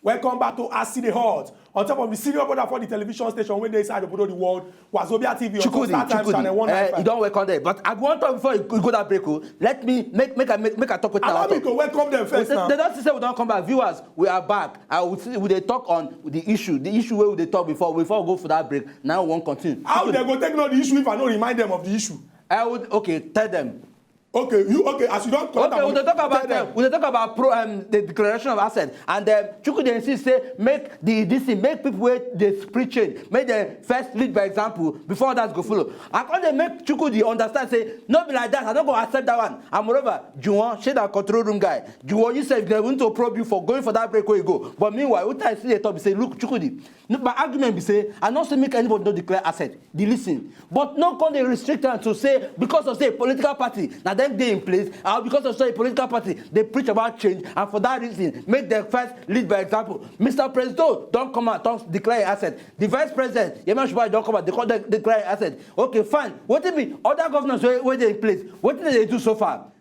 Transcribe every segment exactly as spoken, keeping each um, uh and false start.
Welcome back to As E Dey Hot on top of the senior brother for the television station wey dey inside obodo the world, Wazobia T V, on Chukwudi, Star Times Chukwudi, channel eh, one nine five. You don welcome there. But I want to, before you go that break, oh, let me make, make I make, make I talk with Allow me to welcome them first. They, now. They don't say we don't come back. Viewers, we are back. I will see, we dey talk on the issue, the issue where we dey talk before, before we go for that break. Now we won't continue. How they go take know the issue if I no remind them of the issue? I would, okay, tell them. Okay, you, okay, as you don't collect Okay, we dey talk about, tell them. Uh, we dey talk about pro, um, the declaration of asset, and um, Chukwudi insist say make the this thing, make people wey dey preach change, make dem first lead by example before others go follow. I come dey make Chukwudi understand say no be like that. I no go accept that one. And moreover, Juwon, shey na control room guy. Juwon, you sef, dem want to probe you for going for that break wey you go. But meanwhile, wetin I still dey talk be say, look, Chukwudi, no, my argument be say I no say make anybody no declare asset. The listen, but no come dey restrict am to say because of say political party na dem dey in place, or because of say political party dey preach about change, and for that reason make dem first lead by example. Mister Presido don come out, don declare im asset. The vice president, Yemi Osinbajo, don come out, dey come de-, declare im asset. Okay, fine. Wetin be other governors wey, wey dey in place? Wetin dem dey do so far?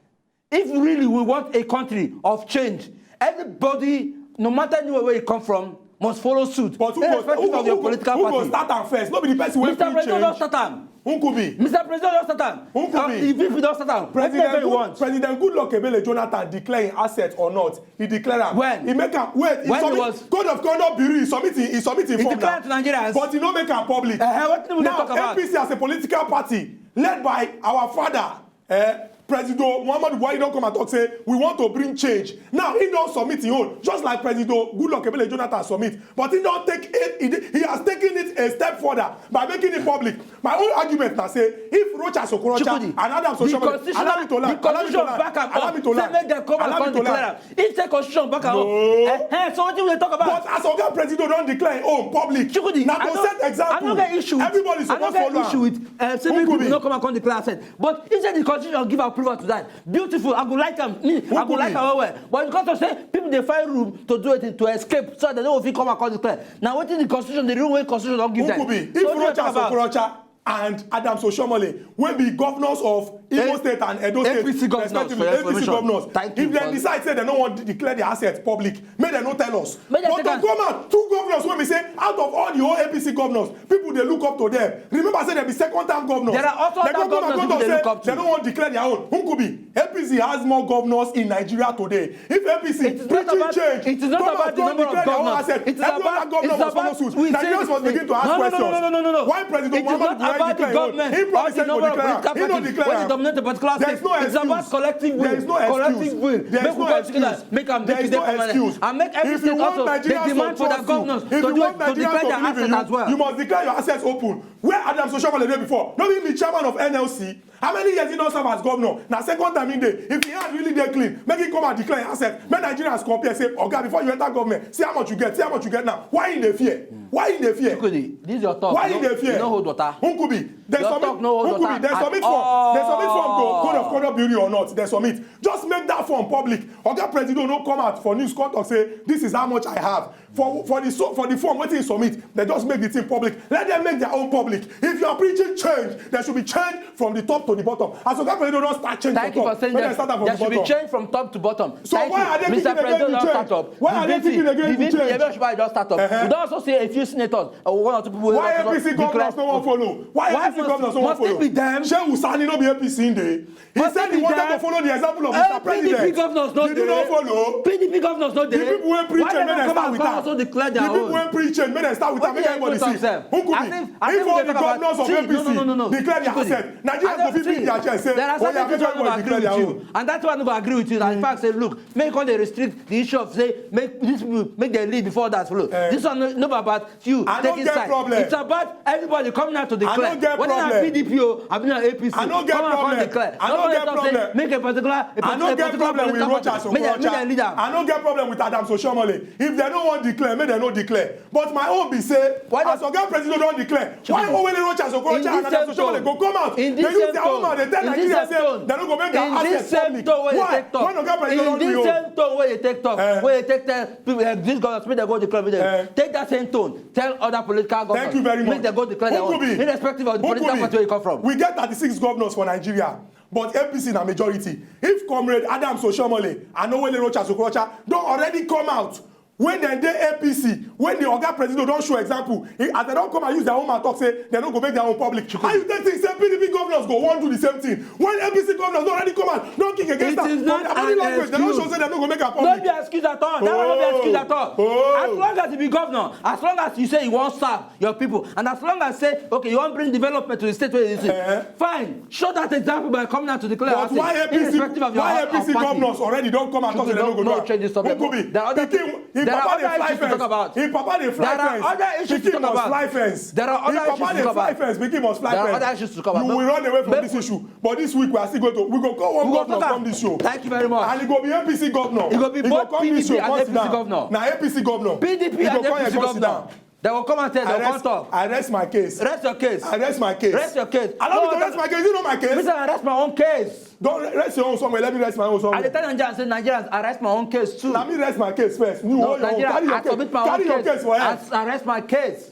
If really we want a country of change, everybody, no matter anywhere where you come from, must follow suit, But who go, irrespective who, of your who, political who go party. Start am first? No be the person wey Mister preach President don change. Start am. Nkubi. Mister President don start am. Nkubi. Uh, the people don start am. President Wetin Good, want? President Goodluck Ebele Jonathan declare im asset or not? He declare am. When? He make am. Wait. He When he submit was? Code of conduct bureau. He submit. He, he submit im He form declare now. To Nigerians. But he no make am public. Uh-huh, wetin we dey Now, talk about? A P C as a political party led by our father, eh, Presido Muhammadu Buhari don come and talk say we want to bring change. Now he don submit his own, just like Presido Goodluck Ebele Jonathan submit, but he don take it, he, dey- he has taken it a step further by making it public. My own argument na say if Rochas Okorocha Chukwudi, and Adams the Oshiomhole, constitutional, allow me to land, the allow me to constitution land, back am allow me up. To Say land, make dem come and allow me come to declare land. Am. If say constitution back am up, No. Eh, eh, so wetin we dey talk about? But as Oga Presido don declare im own public, Chukwudi, na I to no, set example. I no get issue with, Everybody I no suppose get follow issue am. With, uh, say make Nkubi. People no come and come declare asset. But if say the constitution give approval to that, beautiful, I go like am. Me, I go Nkubi. Like am well well. But because of say people dey find room to do it, to escape, so they no go fit come and come declare. Now wetin the constitution, the room wey constitution don give them. Nkubi, if So wetin we Rochas talk about? Okorocha and Adams Oshiomhole, wey be governors of Imo A-, State and Edo State, A P C governors, respectively, for your A P C information. Governors, Thank you if they for decide say they no want to declare their assets public, make they no tell us. Make they But take to am. Come out, two governors wey be say out of all the whole A P C governors, people dey look up to them. Remember say they be second term governors. There are also They other go come and governors come people talk they say look up to. They no want declare their own. Nkubi, A P C has more governors in Nigeria today. If A P C It is not preaching about, change, it is not come about out, the come number of declare their own governors. Asset. It is Every about, other governor it's must follow about suit. We say Nigerians this must thing. Begin to ask No, no, no, questions. No, no, no, no, no. Why President It is Muhammadu not Buhari about the declare him own? Government He or promised the him to number of declare. Political He no parties declare wey dey am. Dominate the political There is state. No It's about excuse. Collective will. There is no Collective excuse. Will. There is Make we no come together. Excuse. Make am make There is it no come excuse. And make every If you state want also Nigerians dey to demand for their trust you, governors if to you do want it, to Nigerians declare to their believe in assets you, as well. You must declare your assets open. Where Adams Oshiomhole dey before? No be the chairman of N L C. How many years he don serve as governor? Na second time he dey. If he hand really dey clean, make he come and declare him asset. Make Nigerians compare, say, "Oga, before you enter government, see how much you get, see how much you get now." Why he dey fear? Why he dey fear? Chukwudi, this is your talk. Why You he no, dey fear? You no hold water. Nkubi, they Your submit, talk no hold Nkubi, water they at submit form. They submit form to all. Code of conduct bureau or not? They submit. Just make that form public. Oga Presido no come out for news, come talk say, "This is how much I have." For, for the so, for the form wetin he submit, they just make the thing public. Let them make their own public. If you are preaching change, there should be change from the top to the bottom. As Oga Presido don start change Thank for you top, for saying make that. They start am from There the should be bottom. Change from top to bottom. So Thank why you. Are they Mister President don start up. Why are they kicking against the change? Yemi Osinbajo don start up. Uh-huh. We don also see a few senators, uh, one or two people wey Why A P C governors no wan follow? Why A P C governors no wan follow? Must it be them? Shehu Sani no be A P C in dey. He said he wanted to follow the example of Mister President. P D P governors no dey. Did you not follow? P D P governors no dey. The people wey preach Why change, they make dem come start and with come am. Also declare their The people own? Wey preach change, make dem start with am, Wetin make they everybody put see. Themselves? Who could As be? If, as If if all they the talk about, governors of see, A P C no, no, no, no, no. Declare their Chukwudi, asset, Nigerians go I fit be their chair say, "Oh yeah, make everybody declare their own." And that's why I no go agree with you. And in fact, say, look, make all they restrict the issue of say, make these people, make them lead before others follow. Eh. This one no, no about you I no taking get side. Problem. It's about everybody coming out to declare. I no get Whether na problem. P D P o, abi na A P C. I no get Come out, come problem. Declare. I no Nobody get talk say problem. Make a particular, a I no particular get problem with political Rochas party. Make dem, make Okorocha. Dem lead am. I no get problem with Adams Oshiomhole. If they no wan declare, make dem no declare. But my own be say, Why as not? Oga President don declare, why Chukwudi. Owele Rochas Okorocha In and this Adams same Oshiomhole tone. Go come out? In this They use same their own tone. Mouth, they tell In this Nigeria same say tone. They no go make their In this assets same public. Tone wey they Why? Take talk. When Oga President In don do this him own. Same tone wey they take talk, Eh. Wey they take tell people, eh, this government, make dem go declare, make dem Eh. Take that same tone. Tell other political governors. Thank you very much. Make dem go declare their own, Nkubi. Irrespective of the political Nkubi. Party where you come from. We get thirty-six governors for Nigeria, but A P C na majority. If Comrade Adams Oshiomhole and Owele Rochas Okorocha don already come out When dem dey A P C, when the oga Presido don show example, he, as dem don come and use their own mouth talk say dem no go make their own public. How you take think say P D P governors go wan do the same thing when A P C governors don already come and don kick against am? It is not an excuse. Dem don show say dem no go make am public. No be excuse at all. That one no be excuse at all. Oh. As long as you be governor, as long as you say you wan serve your people, and as long as say, okay, you wan bring development to the state wey you dey, eh, fine, show that example by coming out to declare. But why A P C, irrespective of your, why A P C governors already don come and talk say dem no go do am? Change this subject. There are other, pikin, him papa dey fly fence. Him papa dey fly fence. There are other issues to talk about. Pikin must fly fence. There are other issues to talk about. Him papa dey fly fence. Pikin must fly fence. There are other issues to talk about. You will run away from this issue. But this week we are still going to, we go call one governor come this show. Thank you very much. And he go be A P C governor. He go be both P D P and A P C governor. Na A P C governor. P D P and A P C governor. They will come and tell, they will come talk. I rest my case. Rest your case. I rest my case. Rest your case. Allow me to rest my case. Is it not my case? Mister, I rest my own case. Don't re-, rest your own somewhere. Let me rest my own somewhere. I dey tell Nigerians say, Nigerians, I rest my own case too. Let me rest my case first. You hold your own. Carry your case. Carry your case for head. I submit my own case. I, I rest my case.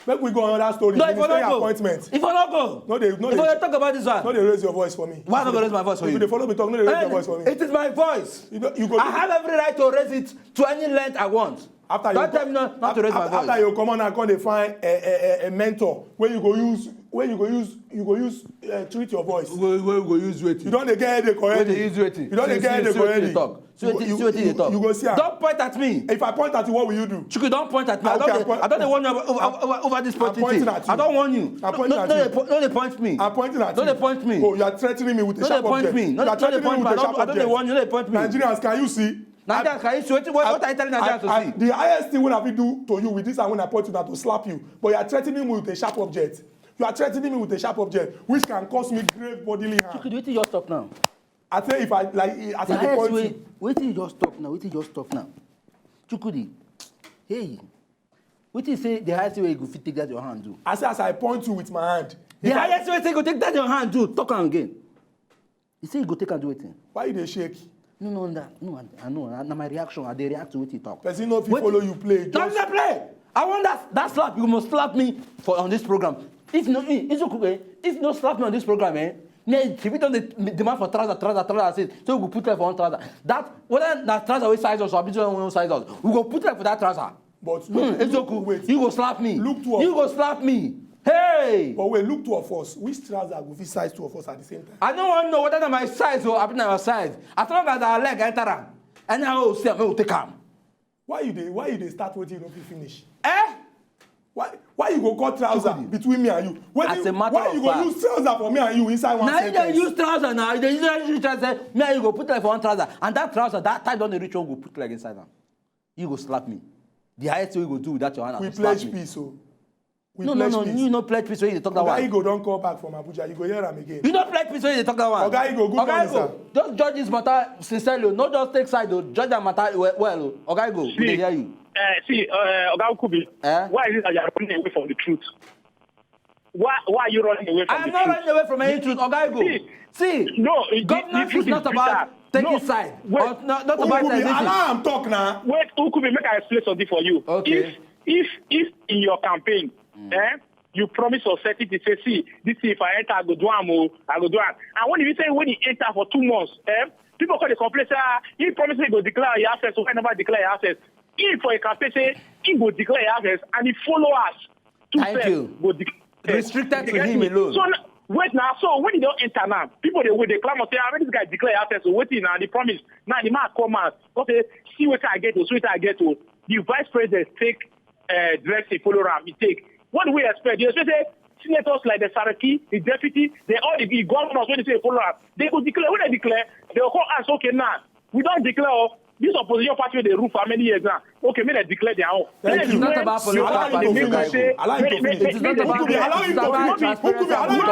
Make we go another story. No, if you no go, appointment. If you no go, no dey, no dey talk about this one. No dey raise your voice for me. Why I no go raise my voice for you? If you dey follow me talk, no dey raise your voice for me. It is my voice. You go. I have every right to raise it to any length I want. Don't tell me not, not to raise my voice. After you come on, I come dey find a, a, a, a mentor where you go use, where you go use, you go use, uh, treat your voice. Where, where you go use wetin? You don dey get headache already. Where dey use wetin? You don dey get headache already. See wetin you talk. See wetin you talk. You go see am. Don't point at me. If I point at you, what will you do? Chuku, don't point at me. I don dey warn you over, over, over, over this pointing thing. I don warn you. I'm pointing at you. No, no, no, no dey point me. I'm pointing at you. No dey point me. Oh, you are threatening me with a sharp object. No dey point me. No, no dey point me. You are threatening me with a sharp object. I don dey warn you. No dey point me. Nigerians, can you see? Nigerians, can you see? What, what are you telling Nigerians to see? The highest thing wey I fit do to you with this and when I point you na to slap you. But you are threatening me with a sharp object. You are threatening me with a sharp object, which can cause me grave bodily harm. Chuku, wetin you just talk now? I say if I, like, as I dey point you. Wetin you just talk now? Wetin you just talk now? Chukwudi, hey, wetin you say the highest way you go fit take that your hand do? I say as I point you with my hand. The highest way you go take that your hand do, talk am again. You say you go take am do wetin? Why you dey shake? No, no, no, no, I, I know. Na, na my reaction. I dey react to wetin you talk. Person no fit follow you play. Just play. I want that, that slap. You must slap me for, on this program. If no, eh, it's okay. If no slap me on this program, eh, me, if we don dey demand for trouser, trouser, trouser, I say, so we go put life for one trouser. That, whether na trouser wey size us or abi one size us, we go put life for that trouser. But look, it's okay. Wait. You go slap me. Look two of us. You go slap me. Hey! But wait, look two of us. Which trouser go fit size two of us at the same time? I no wan know whether na my size o, abi na your size. As long as our leg enter am, anyhow we see am, we go take am. Why you dey, why you dey start wetin you no fit finish? Eh? Why, why you go cut trouser between me and you? As a matter of fact. Why you go use trouser for me and you inside one sentence? Na you dey use trouser now. You dey use trouser. Me and you go put leg for one trouser, and that trouser, that time don dey reach when we go put leg inside am. You go slap me. The highest thing you go do with that your hand na to slap me. We pledge peace o. No, no, no, you no pledge peace when you dey talk that one. Oga Igo don call back from Abuja. You go hear am again. You no pledge peace when you dey talk that one. Oga Igo, good morning, sir. Just judge this matter sincerely o. No just take side o. Judge that matter well, well o. Oga Igo, we dey hear you. Eh, see, eh, Oga Ukubi, why is it that you are running away from the truth? Why, why are you running away from the truth? I am not running away from any truth, Oga Igo. See, governance is not about taking side. Wait, not about anything. Ukubi, allow am talk now. Wait, Ukubi, make I explain something for you. Okay. If, if, if in your campaign, eh, you promise your secretary, say, "See, this thing, if I enter, I go do am o, I go do am." And when he say, when he enter for two months, eh, people come dey complain say, "Ah, he promise say he go declare your absence, so he never declare your absence." He for a campaign say he go declare your absence, and he follow us. Thank you. Go declare. Restricted to him alone. So wait now. So when he don enter now, people dey wait, dey clamor say, "Ah, when this guy declare your absence, so wetin na the promise?" Now the man come out, come say, "See wetin I get o, see wetin I get o." The vice president take, eh, dressing, follow am, he take. What do we expect? You expect say senators like the Saraki, the deputy, they all the governors, when they say follow am, they go declare. When they declare, they go come ask, "Okay, now, we don declare o. This opposition party wey dey rule for how many years now? Okay, make dem declare their own." Thank you. It's not about political party, Oga Igo. Allow him to finish. It is not about transparency. Allow him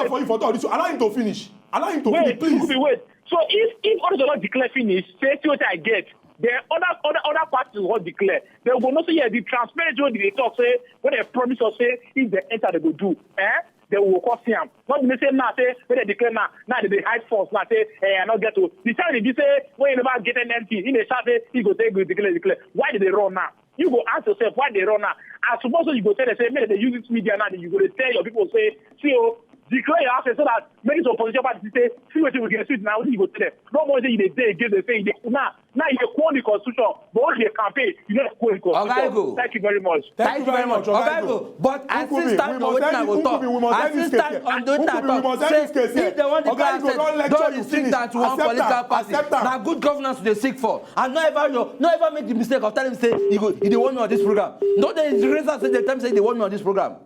to finish. Allow him to finish. Allow him to finish, please. Wait, wait. So if, if all those don declare finish, say, "See wetin I get," then other, other, other parties go declare. They go know say, yes, the transparency wey they talk say, when they promise us say, if they enter, they go do. Eh? They will come see am. Not be say now, say, when they declare now, now they dey hide force now, say, "Eh, I no get o." The time they be say, when you never get anything, he dey shout say, he go say, he go declare, declare. Why did they run now? You go ask yourself, why they run now? I suppose you go tell them, say, "Make they use this media now," you go dey tell your people, say, "See o, Declare your absence so that many opposition parties say, see wetin we get, see now wetin you go tell them. No more say you dey dey against the say you dey now now you dey quote the constitution, but when you dey campaign, you no dey quote the constitution. Oga Ego. Thank you very much. Thank you very much, Oga Ego. But I still stand on wetin I go talk. I still stand on wetin I talk. Say if they want the class, don't you think that one political party na good governance we dey seek for? And no ever you no ever make the mistake of telling me say you go you dey warn me on this program. No dey raise am say dey tell me say you dey warn me on this program.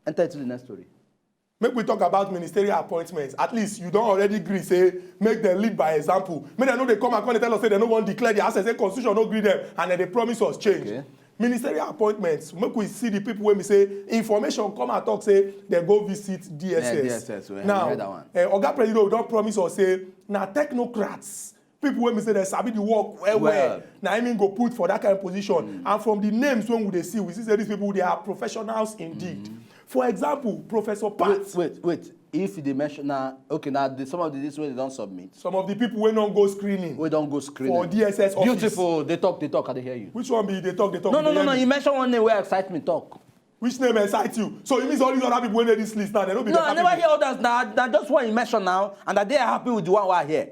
Enter into the next story. Make we talk about ministerial appointments. At least you don already gree say make dem lead by example. Make dem no dey come and come dey tell us say dem no wan declare the assets, say constitution no gree dem, and dem dey promise us change. Okay. Ministerial appointments, make we see the people wey be say information come and talk say dem go visit D S S. Yeah, D S S, we heard that one. Now, eh, Oga Presido don promise us say na technocrats, people wey be say dem sabi the work well well, na im im go put for that kind of position. And from the names wey we dey see, we see say these people, they are professionals indeed. For example, Professor Pat. Wait, wait, wait. If you dey mention na, okay, na the, some of the list wey they don submit. Some of the people wey don go screening. Wey don go screening for D S S office. Beautiful. Dey talk, dey talk, I dey hear you. Which one be dey talk, dey talk? No, no, no, no. You mention one name wey excite me. Talk. Which name excite you? So it means all these other people wey dey this list now, they no be. No, I never hear others. Na na just one you mention now, and I dey happy with the one wey I hear.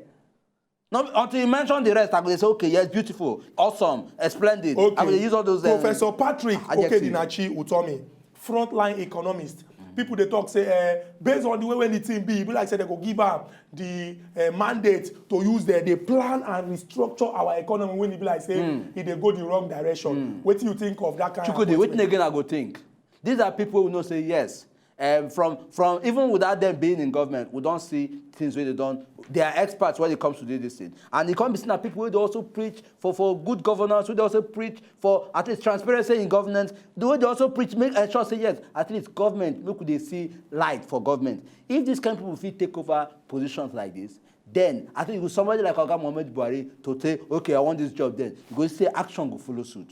No, until you mention the rest, I go dey say, okay, yes, beautiful, awesome, eh, splendid. Okay. I go dey use all those, eh, Professor Patrick adjectives. Okedinachi Utomi, frontline economist. People dey talk say, eh, based on the way when the thing be, e be like say they go give am the, eh, mandate to use the, the plan and restructure our economy when e be like say e dey go the wrong direction. Wetin you think of that kind of appointment? Chukwudi, wetin again I go think? These are people who know say yes. Um, from from even without them being in government, we don see things wey they don. They are experts when it comes to do this thing, and e come be seen that people wey dey also preach for for good governance, wey dey also preach for at least transparency in governance, the way they also preach make ensure say yes, at least government make we dey see light for government. If these kind people fit take over positions like this, then I think with somebody like Oga Muhammad Buhari to say, okay, I want this job, then you go say action go follow suit.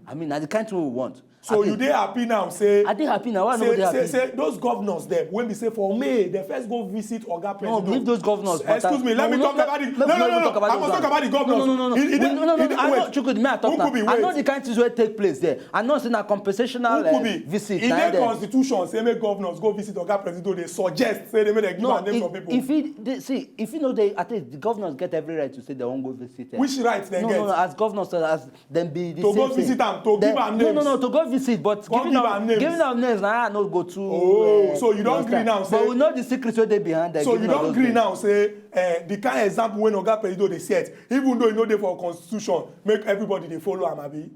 I mean, na the kind thing we want. So you dey happy now? Say I dey happy now. Why I no go dey happy? Say those governors dem wey be say for May they first go visit Oga President. No, leave those governors. Excuse me, let me talk about it. No, no, no, no. I must talk about the governors. No, no, no, no. No, no, no. I know Chukwudi, may I talk now? I know the kind things wey take place there. I know say na compensational visit. E dey constitution say make governors go visit Oga President. They suggest say they make dem give am name for people. If he see, if you know they at least the governors get every right to say they wan go visit. Which right they get? No, no, no. As governors, as Dem be the same thing. To go visit am, to give am names. No, no, no, to go visit, but giving am names na I no go too. Oh, so you don gree now say. But we know the secrets wey dey behind them. So you don gree now say, eh, the kind example wey Oga Presido dey set, even though e no dey for constitution, make everybody dey follow am, abi?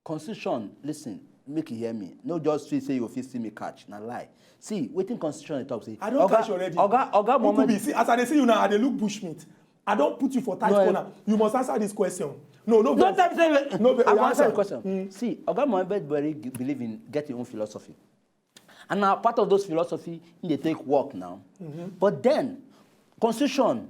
Constitution, listen, make you hear me. No just feel say you fit see me catch, na lie. See, wetin constitution dey talk say. I don catch already. Oga, Oga Mohammed. See, as I dey see you now, I dey look bushmeat. I don put you for tight corner. You must answer this question. No, no. Don't tell me say. No, I go answer the question. See, Oga Mohammed Buhari believe in get him own philosophy. And na part of those philosophy he dey take work now. But then, constitution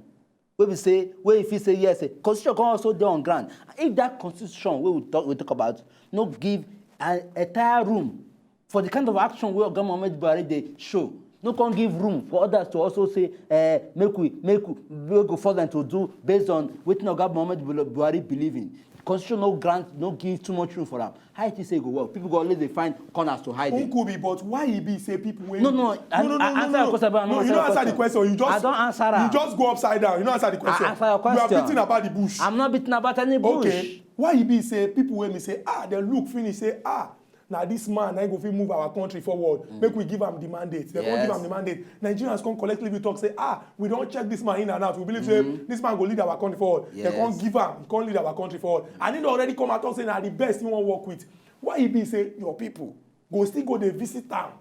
wey we say, wey if you say yes, eh, constitution come also dey on ground. If that constitution wey we talk, we talk about no give an entire room for the kind of action wey Oga Mohammed Buhari dey show, no come give room for others to also say, eh, make we make we wey go force them to do based on wetin Oga Mohammed Buhari believe in. Constitution no grant, no give too much room for am. How you think say e go work? People go always dey find corners to hide in. Nkubi, but why e be say people wey. No, no, no, no, no, no, no, no, no, you no answer the question. You just answer am. You just go upside down. You no answer the question. I answer your question. You are beating about the bush. I'm not beating about any bush. Okay. Why e be say people wey me say, ah, dem look finish say, ah, na this man na him go fit move our country forward. Make we give am the mandate. Dem come give am the mandate. Nigerians come collectively talk say, ah, we don check this man in and out. We believe say this man go lead our country forward. Dem come give am, he come lead our country forward. And he don already come out talk say na the best he wan work with. Why e be say your people go still go dey visit am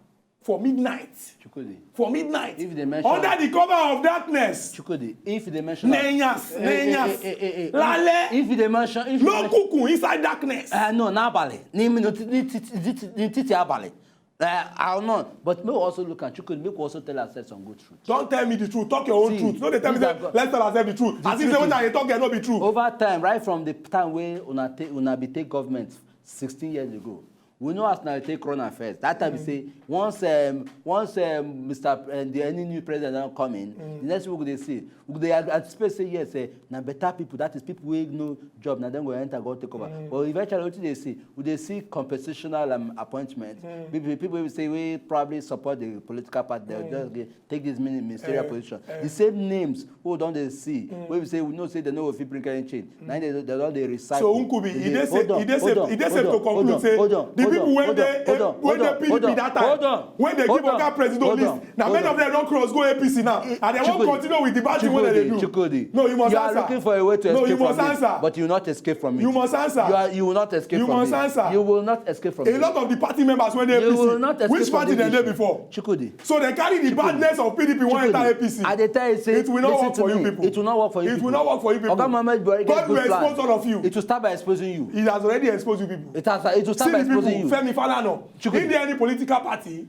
for midnight? Chukwudi. For midnight. If they mention under the cover of darkness. Chukwudi, if they mention. Nenyas, eh, eh, nenyas. Eh, eh, eh, eh, lale. If they mention, if no kuku inside darkness. Uh, no, n'abalị. N'ime n'etiti abalị. Uh, I don't know, but make we also look at Chukwudi, make we also tell ourselves some good truth. Don't tell me the truth. Talk your own truth. No dey tell me say let's tell ourselves the truth. As if say wetin I dey talk here no be true. Over time, right from the time wey una take una be take government sixteen years ago, We know as na take run affairs. That time we say once um, once um, Mister P- uh, the any new president don come in, the next week we dey see, we dey anticipate say yes, uh, na better people. That is people wey no job, na dem go enter go take over. But eventually, wetin dey see, we dey see compositional um, appointment. People, people wey say we probably support the political party, dem just get, take this mini- ministerial position. The same names who don dey see, wey we say we know say dem no go fit bring any change. Na im dey dem don dey recite. So Nkubi, e dey safe to conclude say the people wey dey wey dey P D P that time, when they give Oga Presido list, na many of them don cross go A P C now, and they wan continue with the bad thing wey dem dey do. No, you must answer. You are looking for a way to escape from me, but you will not escape from me. You must answer. You will not escape from me. You must answer. You will not escape from me. A lot of the party members wey dey A P C, which party dem dey before? Chukwudi. So they carry the badness of P D P wan enter A P C. I dey tell you say, it will not work for you people. It will not work for you people. It will not work for you people. Oga Muhammad Buhari get good plan. God will expose all of you. It will start by exposing you. He has already exposed you people. It has. It will start by exposing you. Femi Falana. Chukwudi. Is there any political party?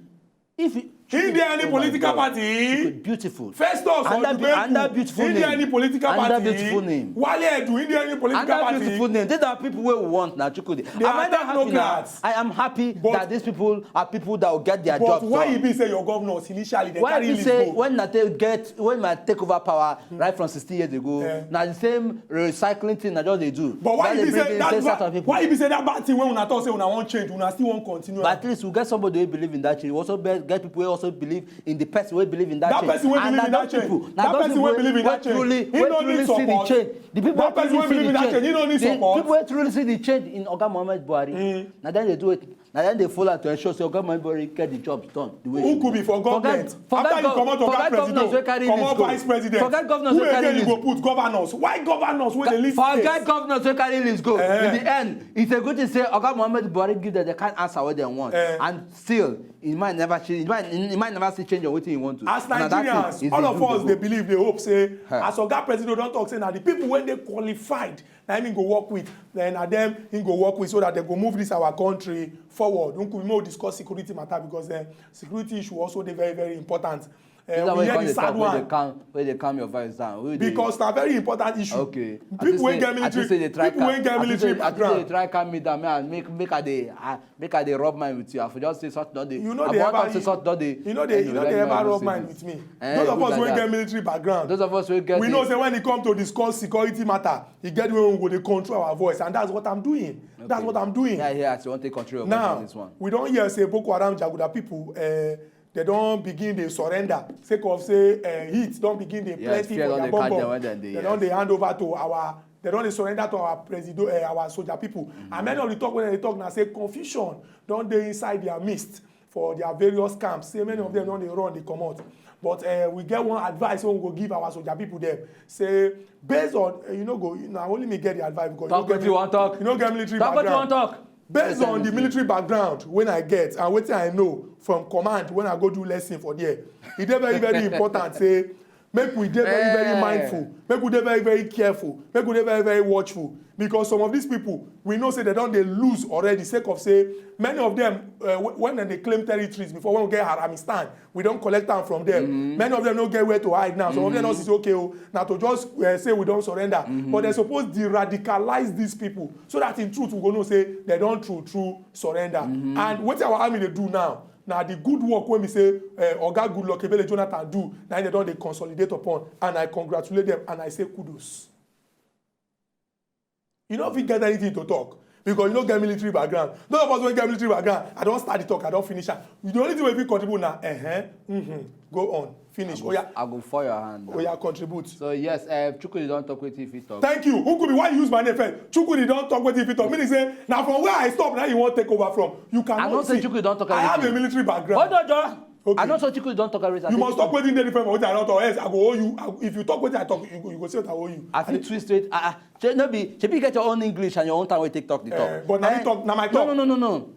If you, Is there any political party? Beautiful. Festus Odumeku. Under beautiful name. Is there any political party? Under beautiful name. Wale Edun. Is there any political party? Under beautiful name. These are people wey we want now, Chukwudi. Am I not happy now? I am happy that these people are people that will get their jobs done. But why e be say your governors initially they carry list go? When I take get when I take over power right from sixteen years ago, na the same recycling thing I just dey do. But why e be say that bad thing wey una talk say una wan change, una still wan continue? But at least we get somebody wey believe in that change. We also get people wey also believe in the person wey believe in that change. That person wey believe in that change, that person wey believe in that change, he no need support. The people wey truly see the change in Oga Muhammad Buhari, na dem dey do it. Na dem dey follow am to ensure say Oga Muhammad Buhari get the jobs done the way e suppose. Who could be for government? After you comot Oga President, comot Vice President, who again you go put? Governors. Why governors wey dey lead states? Forget governors wey carry list go. In the end, it's a good thing say Oga Muhammad Buhari give them the kind answer wey dem want, and still, he might never change. He might, he might never see change on wetin he want to. As Nigerians, all of us dey believe, dey hope say, as Oga President don talk say na the people wey dey qualified na him go work with, then na them him go work with so that they go move this our country forward. Nkubi, make we discuss security matter because then security issue also dey very, very important. Uh, we hear the sad one. Wey dey calm your voice down. Because na very important issue. Okay. People wey get military, people wey get military background. Try calm me down. Make I dey make I dey rub mind with you. I for just say something don dey. You know they ever, say something don dey. You know they, you know they ever rub mind with me. Those of us wey get military background, those of us wey get, we know say when it come to discuss security matter, e get the way we go dey control our voice, and that's what I'm doing. That's what I'm doing. Yeah, yeah, as you want to control your voice on this one. Now, we don hear say Boko Haram jaguda people, uh, they don begin dey surrender sake of say uh, heat don begin dey plenty for their bum bum. They don dey hand over to our They don dey surrender to our presido, uh, our soldier people. And many of the talk wey dem dey talk na say confusion don dey inside their midst for their various camps. Say many of them don dey run, dey comot. But uh, we get one advice wey we go give our soldier people dem. Say based on, uh, you no go, na only me get the advice because you no get military background. Based on the military background wey I get and wetin I know from command when I go do lesson for there, e dey very, very important say make we dey very, very mindful, make we dey very, very careful, make we dey very, very watchful, because some of these people, we know say they don dey lose already sake of say many of them, uh, when dem dey claim territories before, when we get Haramistan, we don collect am from them. Many of them no get where to hide now. Some of them don see say okay o, na to just uh, say we don surrender, but they suppose de-radicalize these people so that in truth we go know say they don true true surrender. And wetin our army dey do now na the good work wey be say uh, Oga Goodluck Ebele Jonathan do, na they don dey consolidate upon, and I congratulate them and I say kudos. You no fit get anything to talk because you no get military background. Those of us wey get military background, I don start the talk, I don finish am. The only thing wey fit contribute na uh-huh, mm-hmm, go on, finish. Oya, I go fall your hand. Oya, contribute. So yes, uh, Chukwudi don talk wetin he fit talk. Thank you. Who could be why you use my name first? Chukwudi don talk wetin he fit talk. Meaning say na from where I stop na you wan take over from. You cannot say Chukwudi don talk everything. I have a military background. Hold on, Joe. Okay. I no say Chukwudi don talk everything. You must talk wetin dey different from wetin I don talk. Else I go owe you. I, if you talk wetin I talk, you go, you go say wetin I owe you. I fit twist it. Ah, ah. Shey no be, shebi you get your own English and your own time wey take talk the talk. Eh, but na me talk, na my talk. No, no, no, no, no.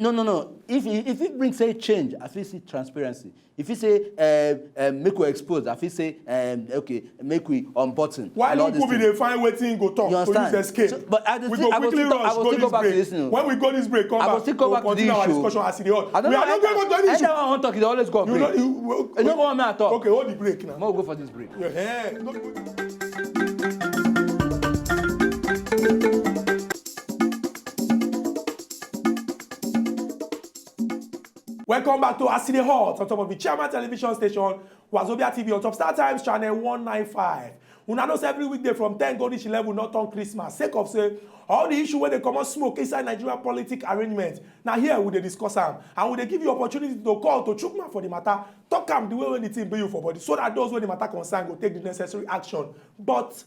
No, no, no. If if if bring say change, I fit see transparency. If you say uh, uh, make we expose, I fit say um, okay, make we unbutton. Why no Kubi dey find wetin go talk to use escape? So, but I go still go back to this thing. When we go this break, come back, we go continue our discussion as e dey hot. We are not going to any issue. I wan talk, you dey always go break. You no go want me at all. Okay, hold the break now. Make we go for this break. Yeah. No, no. Welcome back to As E Dey Hot on top of the Chairman Television Station, Wazobia T V on top Star Times channel one nine five. Una know say every weekday from ten go reach eleven no turn Christmas sake of say all the issue wey dey comot smoke inside Nigerian politic arrangement, na here we dey discuss am and we dey give you opportunity to call to chook mouth for the matter, talk am the way wey the thing be you for body, so that those wey the matter concern go take the necessary action. But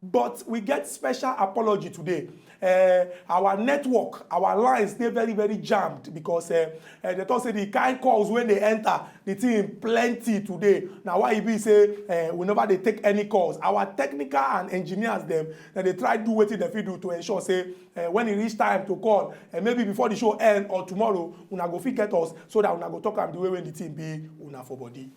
but we get special apology today. Uh, our network, our lines dey very very jammed because uh, uh, they talk say the kind calls wey dey enter, the thing plenty today. Na why e be say uh, we never dey take any calls. Our technical and engineers dem, dem dey try do wetin dem fit do to ensure say uh, when e reach time to call, uh, maybe before the show end or tomorrow, una go fit get us so that una go talk am the way wey the thing be una for body.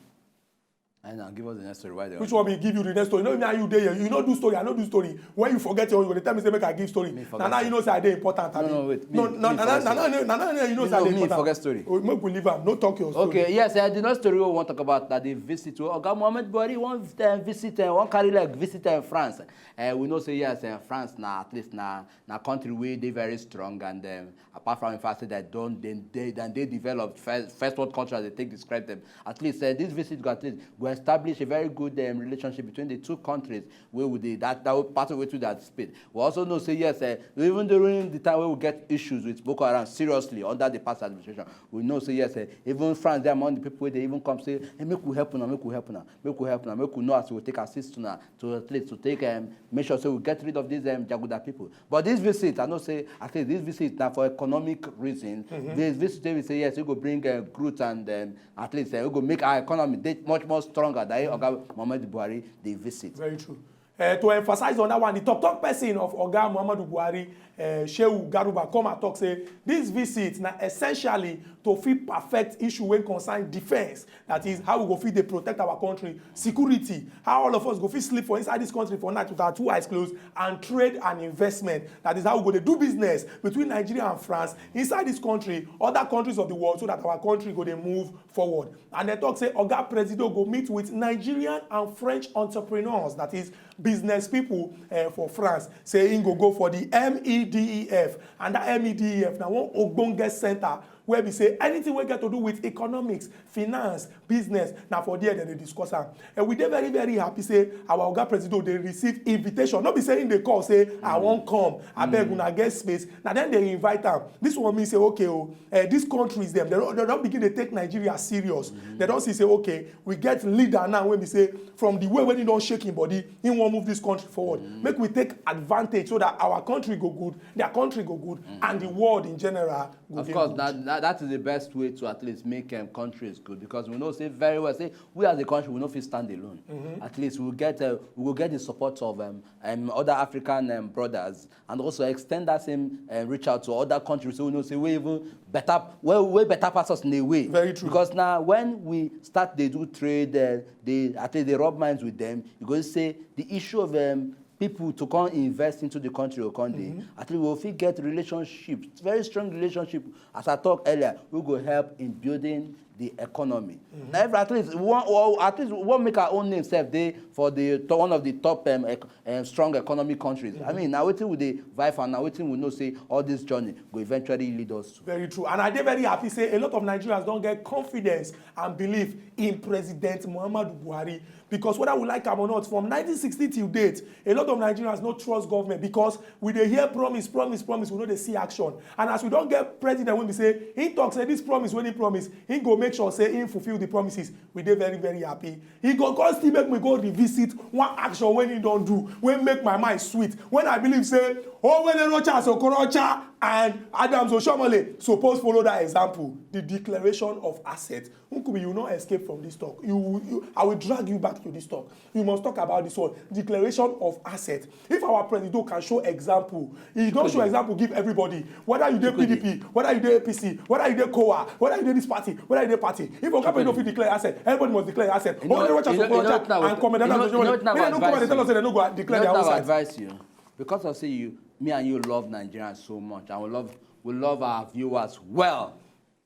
And now give us the next story. Why they Which one be give you the next story? No, me and you dey here. You no do story, I no do story. When you forget your own, you go dey tell me say make I give story. Me Na forget now you story. Know say I dey important. No, Abi? No, wait. Me, No, no, me no, forget no, no, story. no, no, no, you know Me say I no, dey me important. Forget story. Oh, make we leave am. No talk your story. Okay, yes, uh, the next story we want to talk about that the visit to Oga Mohamed Buhari, one uh, visit, uh, one carry like visit uh, France. Uh, we know say yes, uh, France now at least now na country wey dey very strong and um, apart from the fact say that don they they than they developed first, first world country as they take describe them. At least uh, this visit go at least go establish a very good um, relationship between the two countries. Wey we dey that that part of wetin dey anticipate. We also know say yes, uh, even during the time wey we get issues with Boko Haram seriously under the past administration, we know say yes, uh, even France dey among the people wey dey even come say, hey, make we help una, make we help una, make we help una, make we know as we take assist una to at least to take um, make sure say we get rid of these um, Jaguda people. But this visit, I know say at least this visit na for economic reason. Mm-hmm. This visit wey we say yes, e go bring uh, growth and um, at least uh, e go make our economy dey much more stronger than Oga Muhammadu Buhari dey visit. Very true. Uh, to emphasize on that one, the talk talk person of Oga Muhammadu Buhari, uh, Shehu Garuba, come and talk say this visit na essentially to fit perfect issue wey concern defence. That is how we go fit dey protect our country, security, how all of us go fit sleep for inside this country for night with our two eyes closed, and trade and investment. That is how we go dey do business between Nigeria and France, inside this country, other countries of the world, so that our country go dey move forward. And dem talk say Oga Presido go meet with Nigerian and French entrepreneurs, that is business people uh, for France. Say im go go for the MEDEF, and that MEDEF na one ogbonge center where be say anything wey get to do with economics, finance, business, na for there dem dey discuss am. And we dey very very happy say our Oga Presido dey receive invitation. No be say im dey call say I wan come, abeg una get space. Na dem dey invite am. This one mean say okay o, uh, these countries dem, dem don begin dey take Nigeria serious. Dem don see say okay, we get leader now wey be say from the way wey he don shake him body, he wan move this country forward. Make we take advantage so that our country go good, their country go good, and the world in general go Of dey course, good. that, that that is the best way to at least make um, countries good because we know say very well say we as a country we no fit stand alone. At least we get uh, we go get the support of um, um, other African um, brothers and also extend that same um, reach out to other countries so we know say we even better well way better pass us in a way. Very true. Because now when we start dey do trade, uh, dey at least dey rub minds with them, you go say the issue of um, people to come invest into the country or country. At least we go fit get relationship, very strong relationship. As I talk earlier, we go help in building the economy. Now, if at least we wan, or at least we wan make our own name sef dey for the to- one of the top um, ec- um, strong economic countries. I mean, na wetin we dey vie for, na wetin we know say all this journey go eventually lead us to. Very true. And I dey very happy say a lot of Nigerians don get confidence and belief in President Muhammadu Buhari, because whether we like am or not, from nineteen sixty till date, a lot of Nigerians no trust government because we dey hear promise, promise, promise, we no dey see action. And as we don get president wey be say he talk say this promise wey he promise, he go make sure say he fulfill the promises, we dey very very happy. He go come still make me go revisit one action wey he don do wey make my mind sweet, when I believe say Owele Rochas Okorocha and Adams Oshiomhole suppose follow that example. The declaration of asset. Nkubi, you no escape from this talk. You, you, I will drag you back to this talk. You must talk about this one. Declaration of asset. If our president can show example, he don show example give everybody. Whether you dey PDP, whether you dey APC, whether you dey COA, whether you dey this party, whether you dey party. If Oga President no fit declare asset, everybody must declare asset. You know- Owele Rochas you know- you know Okorocha wetin I and Comrade you know- Adams you know Oshiomhole, wetin I make dem no come and advise tell us say you? dem no go declare You know their own wetin I side. Advise you, because I say you, me and you love Nigerians so much, and we love we love our viewers well.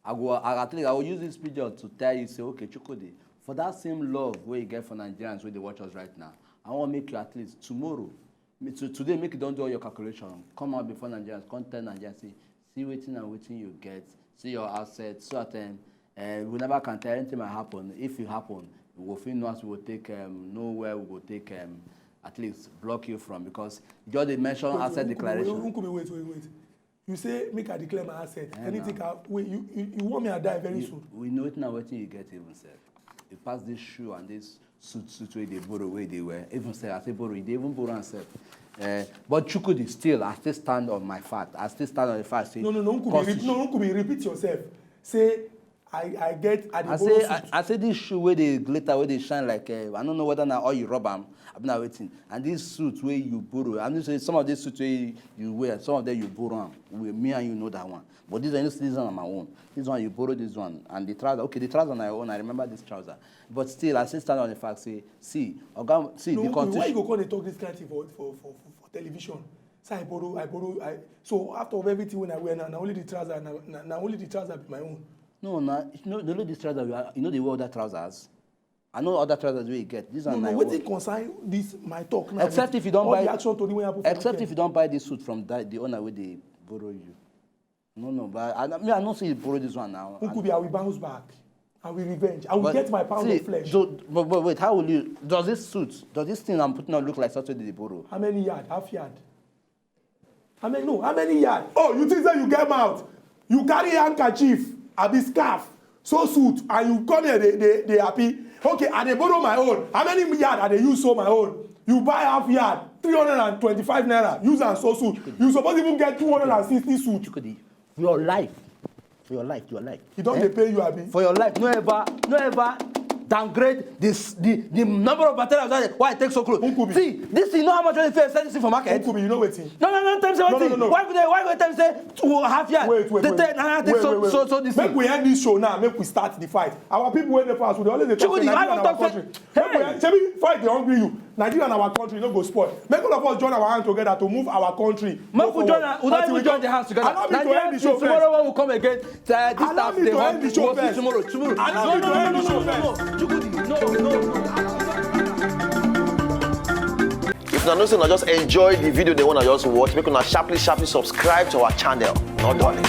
I go I, at least I will use this period to tell you say okay, Chukwudi, for that same love wey you get for Nigerians wey dey watch us right now, I wan make you at least tomorrow, me- to, today make you don do all your calculation, come out before Nigerians, come tell Nigerians say see wetin and wetin you get, see your assets, so at um, Uh, we never can tell anything might happen. If it happen, we go fit know as we go take um, know where we go take um, at least block you from, because you just dey mention asset declaration. Nkubi, wait, wait, wait. You say make I declare my asset. Eh, Anything can wait. You, you, you want me to die very You, soon. We know it now. Wetin you get even sef. You pass this shoe and this suit, suit wey you dey borrow, wey you dey wear. Even sef, I say borrow, you dey even borrow am sef. Uh, but Chukwudi, still, I still stand on my fact. I still stand on the fact. Say No, no, no, Nkubi, re- constitution- no, Nkubi, repeat yourself. Say I, I get, I dey I borrow say, I, suit. I say this shoe wey dey glitter, wey dey shine like uh, I don't know whether na oil you rub am, abi na wetin. And this suit wey you borrow, I know say some of these suits wey you wear, some of them you borrow am. We, me and you know that one. But this one, you know, this one na my own. This one you borrow this one, and the trouser. Okay, the trouser na your own. I remember this trouser. But still, I still stand on the fact say, see, oga, see the No, Nkubi, why you constitution. go come dey talk this kind thing for for for, for, for television? Say I borrow, I borrow. I, so after of everything when I wear now, na only the trouser, na, na, na only the trouser be my own. No, na no, no, no, this trouser. You, are, you know the wear other trousers. I know other trousers wey you get. This No, one no, na wetin your own. Concern this my talk now? Except if you don't All buy, the action to the way happen. For except weekend. If you don't buy this suit from that, the owner wey dey borrow you. No, no, but I, me, I know say you borrow this one now. Nkubi, I will bounce back. I will revenge. I will But get my pound see, of flesh. So, but, but wait, how will you? Does this suit, does this thing I'm putting on look like something they borrow? How many yard? Half yard. How many? No. How many yard? Oh, you think say you get mouth? You carry handkerchief, abi scarf, so suit, and you come here, they, they, they happy. Okay, I dey borrow my own. How many yard I dey use so my own? You buy half yard, three hundred and twenty-five naira, use am so suit. You suppose even get two hundred and sixty suit. Chukwudi, for your life, for your life, your life. He don Eh? Dey pay you, abi? For your life, no ever, no ever downgrade this the the number of materials that why I take so close. Nkubi. See, this thing, you know how much you fit sell this thing for market? Nkubi, you know wetin? No, no, no, tell me say No, no, wetin. No, no. Why go dey why go dey tell me say to half yard? Wait, wait, They wait. Tell, nah, nah, take Wait, so, wait, wait. So, so this Make thing. We end this show now. Make we start the fight. Our people wey dey for us, we dey always dey talk Chukwudi, say I Nigeria don na our talk say, country. Make we hey! Shebi fight dey hungry you. Nigeria na our country, no go spoil. Make all of us join our hand together to move our country. Make go forward. We don't Until we even join come. the hands together. Allow me to Nigeria end the till show tomorrow first. When we come again, uh, this Allow stuff me dey to hungry. End the show We'll see first. Tomorrow, tomorrow. Allow No, me no, to no, end no, the show no, no, first. no. Chukwudi, no, no, no. If una know say una just enjoy the video dem wey una just watch, make una sharply sharply subscribe to our channel. No dulling.